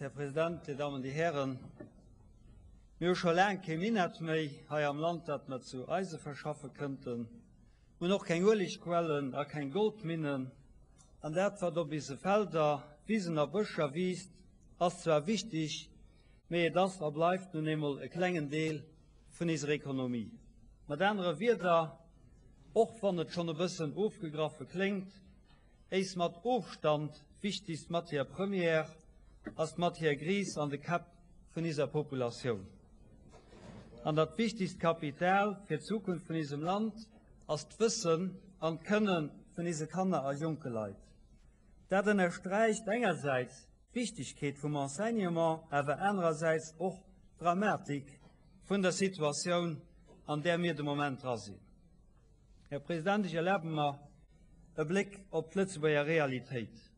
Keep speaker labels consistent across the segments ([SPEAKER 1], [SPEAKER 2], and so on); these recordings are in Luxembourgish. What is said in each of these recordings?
[SPEAKER 1] Här President, Dir Dammen, Dir Hären, mir hu scho laang kee Minett méi hei am Land, dat mer zu Eise verschaffe kënnten. Mir hunn och keng Uelegquellen a keng Goldminnen. An dat, wat op ise Felder, Wisen a Bëscher wiisst, ass zwar wichtig, mee et ass a bleift nun eemol e klengen Deel vun iser Ekonomie. Mat anere Wieder, och wann et schonn e bëssen ofgegraffe kléngt, Éis mat Ofstand wichtigst Matière première ass d'Matière grise an de Käpp vun iser Populatioun. An dat wichtigst Kapital fir d'Zukunft vun isem Land ass d'Wëssen an d'Kënne vun ise Kanner a jonke Leit. Dat ënnersträicht engersäits d'Wichtigkeet vum Enseignement, awer anerersäits och d'Dramatik vun der Situatioun, an där mir de Moment dra sinn. Här President, ech erlabe mer e Bléck op d'Lëtzebuerger Realitéit.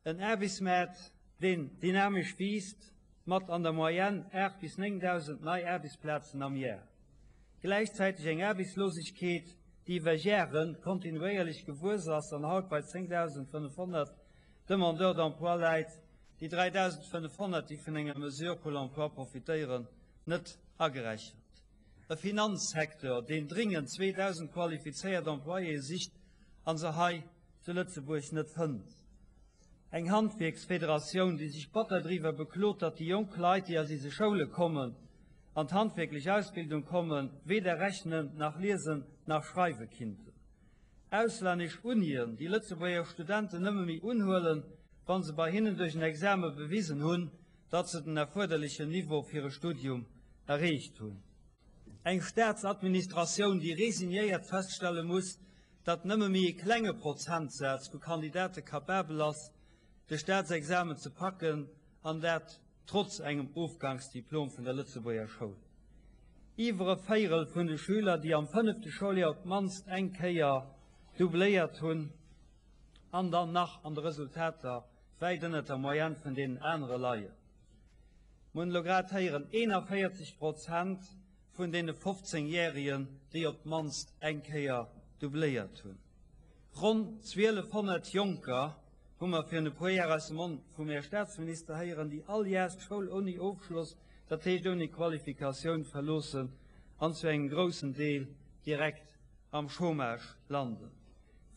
[SPEAKER 1] En Aarbechtsmaart, deen dynamesch wiisst, mat an der Moyenne 8 bis 9.000 nei Aarbechtsplazen am Jar. Gläichzäiteg eng Aarbechtslosegkeet, déi iwwer Jahre kontinuéierlech gewuess ass an haut bei 10.500 Demandeurs d'emploi läit, déi 3.500, déi vun enger Mesure Pôle emploi profitéieren, net agerechent. E Finanzsecteur, deen dringend 2.000 qualifizéiert Employéë sicht a se hei zu Lëtzebuerg net fënnt. Eng Handwierksfederatioun, déi sech batter driwwer beklot, datt déi jonk Leit, déi aus ise Schoule kommen, an d'handwierklech Ausbildung kommen, weder rechnen nach liesen nach schreiwe kinnten. Auslännesch Unien, déi Lëtzebuerger Studenten nëmme méi unhuelen, wa se bei hinnen duerch en Exame bewisen hunn, datt se den erfuerderlechen Niveau fir e Studium erreecht hunn. Eng Staatsadministratioun, déi resignéiert feststelle muss, datt nëmme méi e klenge Prozentsaz vu Kandidate capabel ass, de Staatsexamen ze packen, an dat trotz engem Ofgangsdiplom vun der Lëtzebuerger Schoul. Iwwer e Véierel vun de Schüler, déi am fënnefte Schouljoer op d'mannst eng Kéier doubléiert hunn, an dann nach an de Resultater wäit ënnert der Moyenne vun deenen anere leien. Mer hunn elo grad héieren, 41 Prozent vun deene 15 Järegen, déi op d'mannst eng Kéier doubléiert hunn. Ronn 1.200 Jonker, hu mer virun e puer Jar aus dem Mond vum Här Statsminister héieren, déi all Jahrs d'Schoul ouni Ofschloss, dat heescht ouni Qualifikatioun, verloossen an zu engem groussen Deel direkt am Chômage landen.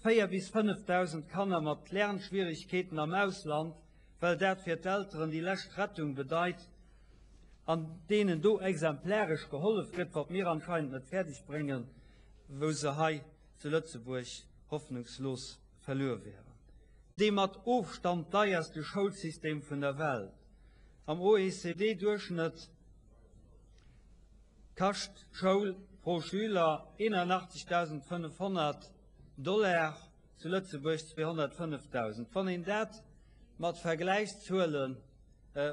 [SPEAKER 1] 4 bis 5.000 Kanner mat Lernschwierigkeeten am Ausland, well dat fir d'Elteren déi lescht Rettung bedeit an deenen do exemplaresch gehollef gëtt, wat mir anscheinend net fäerdeg bréngen, wou se hei zu Lëtzebuerg hoffnungslos verluer wären. Dee mat Ofstand deierste Schoulsystem vun der Welt, am OECD-Duerchschnëtt kascht d'Schoul pro Schüler 81.500 Dollar, zu Lëtzebuerg 205.000. Wann een dat mat Vergläichszuelen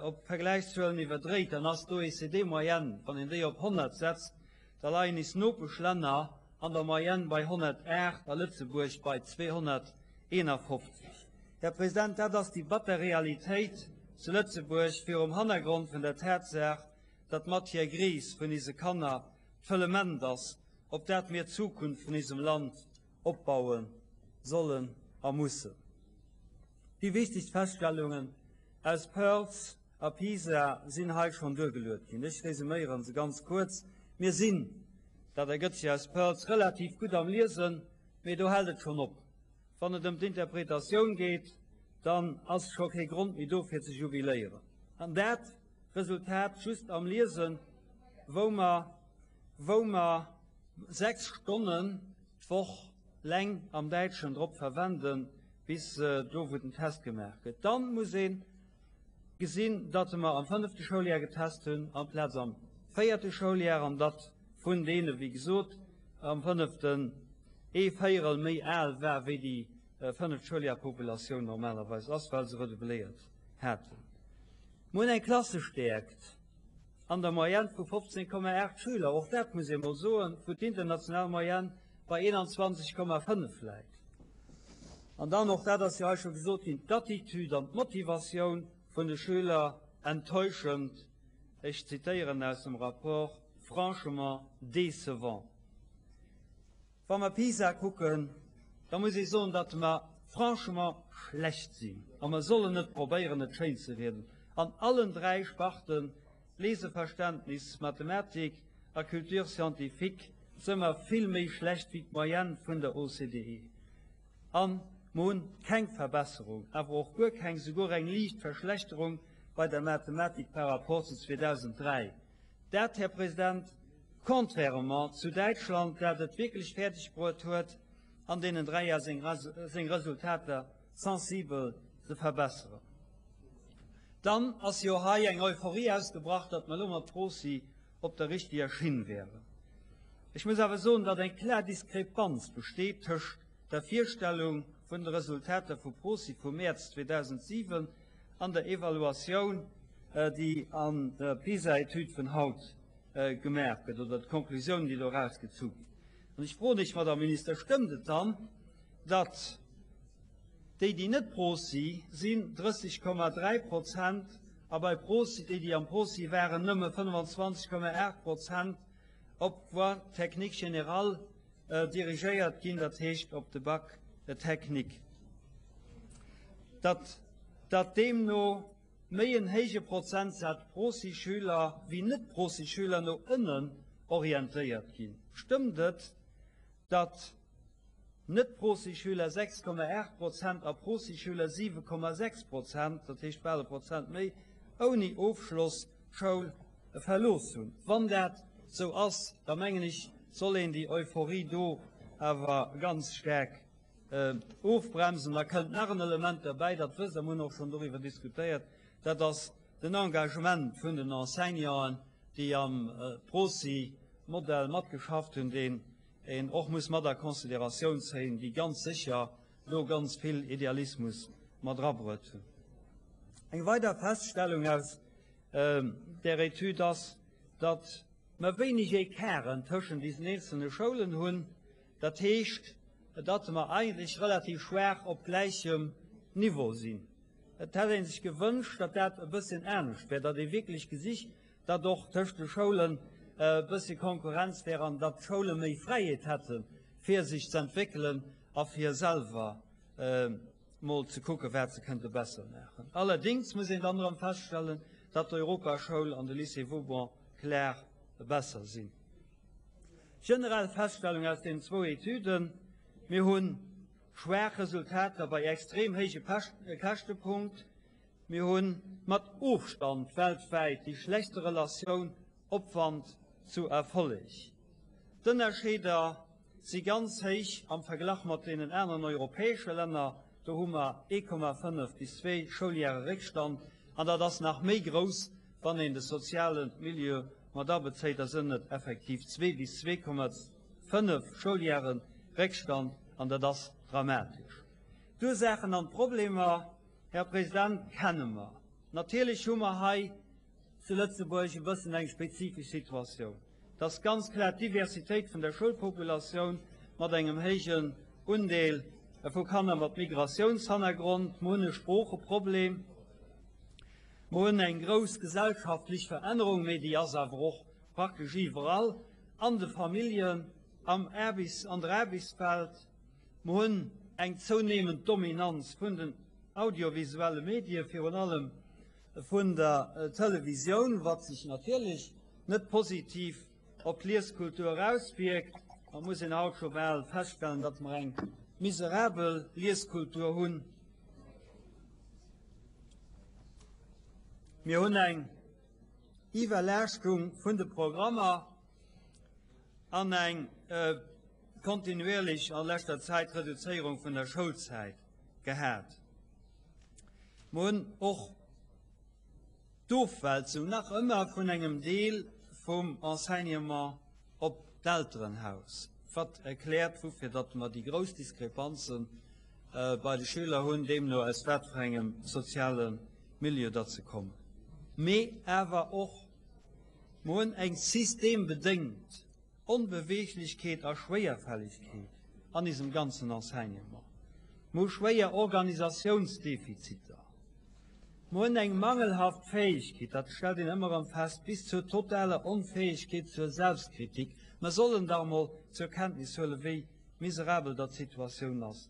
[SPEAKER 1] op Vergläichszuelen iwwerdréit, dann ass d'OECD-Moyenne, wann een déi op 100 setzt, da leien is Nopeschlänner an der Moyenne bei 108 a Lëtzebuerg bei 251. Här President, dat ass déi batter Realitéit zu Lëtzebuerg virum Hannergrond vun der Tatsaach, datt d'Matière grise vun ise Kanner d'Fëllement ass, op dat mir d'Zukunft vun isem Land opbaue sollen a mussen. Déi wichtegst Feststellungen aus Pearls a PISA sinn hei schonn duergeluet ginn. Ech resuméiere se ganz kuerz. Mir sinn, dat ergëtt sech aus Pearls, relativ gutt am Liesen, mee do hält et schonn op. Wann et ëm d'Interpretatioun geet, dann ass scho kee Grond méi do fir ze jubiléieren. An dat Resultat just am Liesen, wou mer, wou mer 6 Stonnen d'Woch leng am Däitschen drop verwenden, bis do wou den Test gemaach gëtt. Dann muss ee gesinn, datt mer am fënnefte Schouljar getest hunn amplaz am véierte Schouljar an datt vun deene, wéi gesot, am fënneften ee Véierel méi al war wéi déi fënneft Schouljarpopulatioun normalerweis ass, well se redoubliert haten. Mer hunn eng Klassestäerkt an der Moyenne vu 15,8 Schüler, och dat muss ee mol soen, wou d'international Moyenne bei 21,5 läit. An dann, och dat ass jo hei scho gesot ginn, d'Attitude an d'Motivatioun vun de Schüler enttäuschend, ech zitéieren aus dem Rapport, franchement décevant. Wa mer PISA kucken, da muss ee soen, datt mer franchement schlecht sinn. A mer sollen net probéieren, et schéinzerieden. An allen 3 Sparten, Leseverständnis, Mathematik a Culture scientifique, si mer vill méi schlecht wéi d'Moyenne vun der OCDE. A mer hunn keng Verbesserung, awer och guer keng, souguer eng liicht Verschlechterung bei der Mathematik par rapport zu 2003. Dat, Här President, contrairement zu Däitschland, dat et wierklech fäerdeg bruet huet, an deenen 3 Jar seng Resultater sensibel ze verbesseren. Dann ass jo hei eng Euphorie ausgebrach, datt mer elo mat Prosi op der richteger Schinn wären. Ech muss awer soen, datt eng klar Diskrepanz besteet tëscht der Virstellung vun de Resultater vu Prosi vum Mäerz 2007 an der Evaluatioun, déi an der PISA-Etüd vun haut gemaach gëtt, oder d'Konklusiounen, déi doraus gezu ginn. An ech froen Iech, Madame Minister, Stëmmt et dann, datt déi, déi net Prosi sinn, 30,3 Prozent a bei Prosi, déi, déi am Prosi waren, nëmme 25,8 Prozent op d'Voie technique générale dirigéiert ginn, dat heescht op de Bac technique, datt datt deemno méi en héije Prozentsaz Prosi-Schüler wéi Net-Prosi-Schüler no ënnen orientéiert ginn? Stëmmt et, datt Net-Prosi-Schüler 6,8 Prozent a Prosi-Schüler 7,6 Prozent, dat heescht bal e Prozent méi, ouni Ofschloss d'Schoul verlooss hunn? Wann dat sou ass, da mengen ech, soll een déi Euphorie do awer ganz staark ofbremsen. Da kënnt nach en Element derbäi, dat wësst Der, mir hunn och schonn doriwwer diskutéiert, dat ass den Engagement vun den Enseignanten, déi am Prosi-Modell matgeschafft hunn, deen een och muss mat a Consideratioun zéien, déi ganz sécher do ganz vill Idealismus mat erabruet hunn. Eng weider Feststellung aus där Etüd ass, datt mer wéineg Écarten tëschent diesen eenzelne Schoulen hunn. Dat heescht, datt mer eigentlech relativ schwaach op gläichem Niveau sinn. Et hätt ee sech gewënscht, datt dat e bësschen anescht wär, datt ee wierklech gesicht, datt och tëscht de Schoulen e bëssche Konkurrenz wär an datt d'Schoule méi Fräiheet hätten, fir sech ze entwéckelen a fir selwer mol ze kucken, wat se kënnte besser maachen. Allerdéngs muss een dann erëm feststellen, datt d'Europaschoul an de Lycée Vauban klar besser sinn. Generell Feststellung aus deenen zwou Etüden, Mir hu schwaach Resultater bei extrem héije Käschtepunkt. Mir hu mat Ofstand weltwäit déi schlechtste Relatioun Opwand zu Erfolleg. D'Ënnerscheeder si ganz héich am Verglach mat deenen aneren europäesche Länner. Do hu mer 1,5 bis zwee Schouljare Réckstand an dat ass nach méi grouss, wann een de soziale Milieu mat abezéit. Da sënn et effektiv zwee bis 2,5 Schouljare Réckstand an dat ass dramatesch. D'Ursaachen an d'Problemer Här President, kenne mer. Natierlech hu mer hei zu Lëtzebuerg e bëssen eng spezifesch Situatioun. Et ass ganz klar d'Diversitéit vun der Schoulpopulatioun mat engem héijen Undeel vu Kanner mat Migratiounshannergrond. Mer hunn e Sproocheproblem. Mer hunn eng grouss gesellschaftlech Verännerung, mee déi ass awer och praktesch iwwerall, an de Familljen, am Aarbechts-, an der Aarbechtswelt. Mer hunn eng zounehmend Dominanz vun den audiovisuelle Medien, virun allem vun der Televisioun, wat sech natierlech net positiv op d'Lieskultur auswierkt. Da muss een haut scho bal feststellen, datt mer eng miserabel Lieskultur hunn. Mir hunn eng Iwwerlaaschtung vun de Programmer an eng kontinuierlech a leschter Zäit Reduzéierung vun der Schoulzäit gehat. Mer hunn och d'Ofwälzung nach ëmmer vun engem Deel vum Enseignement op d'Elterenhaus, wat erkläert, woufir datt mer déi grouss Diskrepanze bei de Schüler hunn, deemno aus wat fir engem soziale Milieu datt se kommen. Mee awer och, mer hunn eng systembedéngt Onbeweeglechkeet a Schwéierfällegkeet an isem ganzen Enseignement. Mer hu schwéier Organisatiounsdefiziter. Mer hunn eng mangelhaft Fäegkeet, dat stellt een ëmmer erëm fest, bis zur totaler Onfäegkeet zur Selbstkritik. Mer sollen dach emol zur Kenntnis huelen, wéi miserabel datt d'Situatioun ass.